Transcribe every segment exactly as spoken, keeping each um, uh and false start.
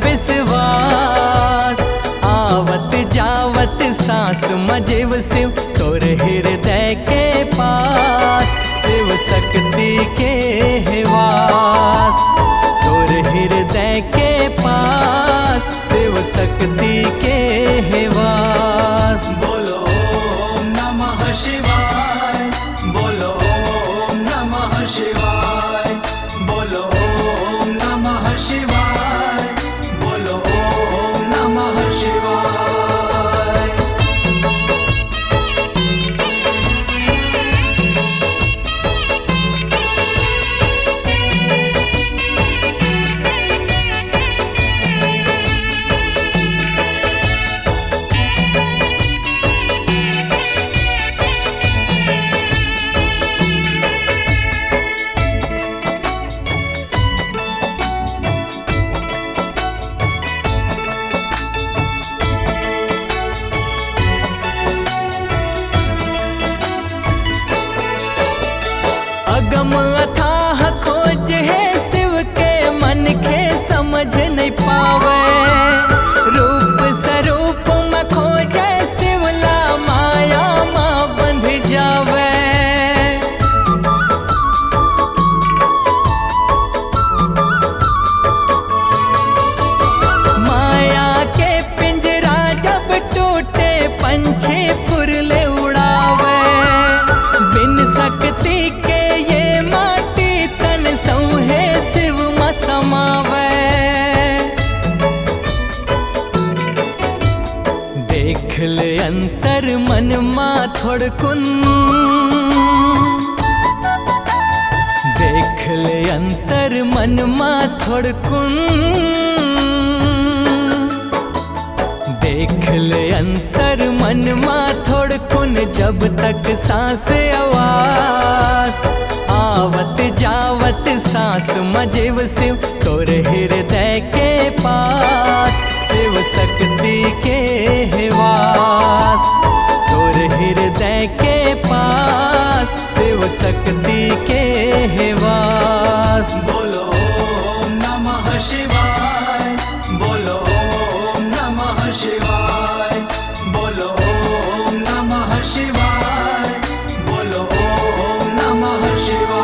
विश्वास। आवत जावत सांस म जीव शिव, तोर हृदय के पास। शिव शक्ति के हे वास, तोर हृदय के पास। शिव शक्ति के हे वास। बोलो ओम नमः शिवाय, बोलो ओम नमः शिवाय, बोलो ओम नमः शिवाय, बोलो ओम नमः शिवाय। अगम अथाह खोज हे शिव के, मनखे समझ नइ पावय। रूप स्वरूप म खोजय शिव ला, माया म बंध जावय। माया के पिंजरा जब टूटे, पंछी फुरले उड़ावे। बिन शक्ति के ये माटी तन, सौंहे शिव म समावे। देख ले अंतर मन मा थोड़कुन, देख ले अंतर मन मा थोड़कुन, देख ले अंतर मन मा थोड़कुन। जब तक सांस अवास, आवत जावत सांस म जीव शिव, तोर हृदय के पास। शिव शक्ति के हे वास, तोर हृदय के पास। शिव शक्ति के हे वास। बोलो ओम नमः शिवाय, बोलो ओम नमः शिवाय, बोलो ओम नमः शिवाय, बोलो ओम नमः शिवाय।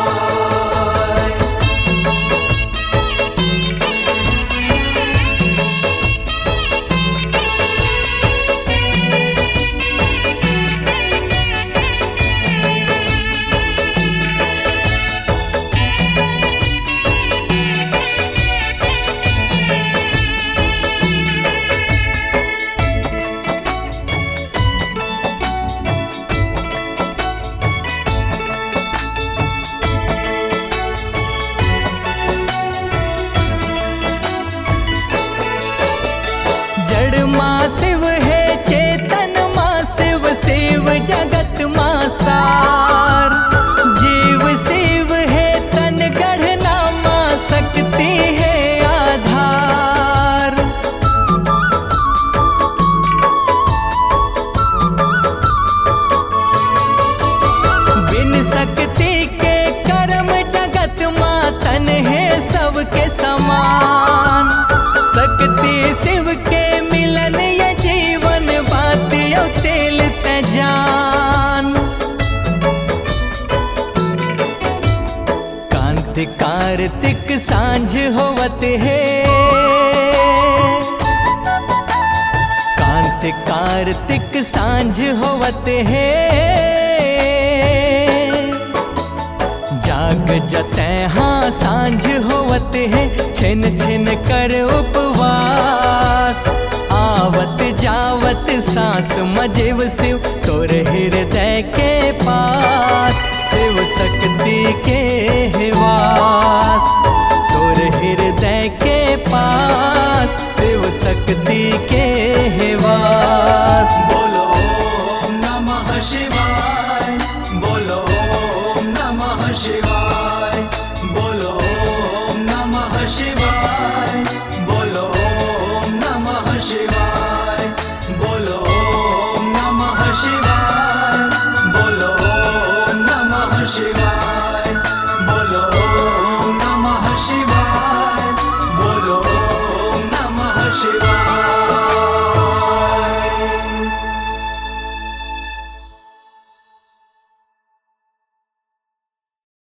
जड़ मा शिव हे, चेतन मा शिव, शिव जगत मा सार। जीव शिव हे, तन गढ़ना मा शक्ति हे आधार। बिन शक्ति के कर्म जगत मा, तन हे सबके समान। शक्ति शिव के मिलन ये जीवन, बाती अउ तेल ते जान। कांति कार्तिक सांझ होवत हे, कांति कार्तिक सांझ होवत हे। जाग जतै हाँ सांझ होवत हे, छिन छिन कर उपवास। आवत जावत सांस म जीव शिव, तोर हृदय के पास। शिव शक्ति के हे वास, तोर हृदय के पास। शिव शक्ति के हे वास। बोलो ओम नमः शिवाय, बोलो ओम नमः शिवाय, बोलो ओम नमः शिवाय।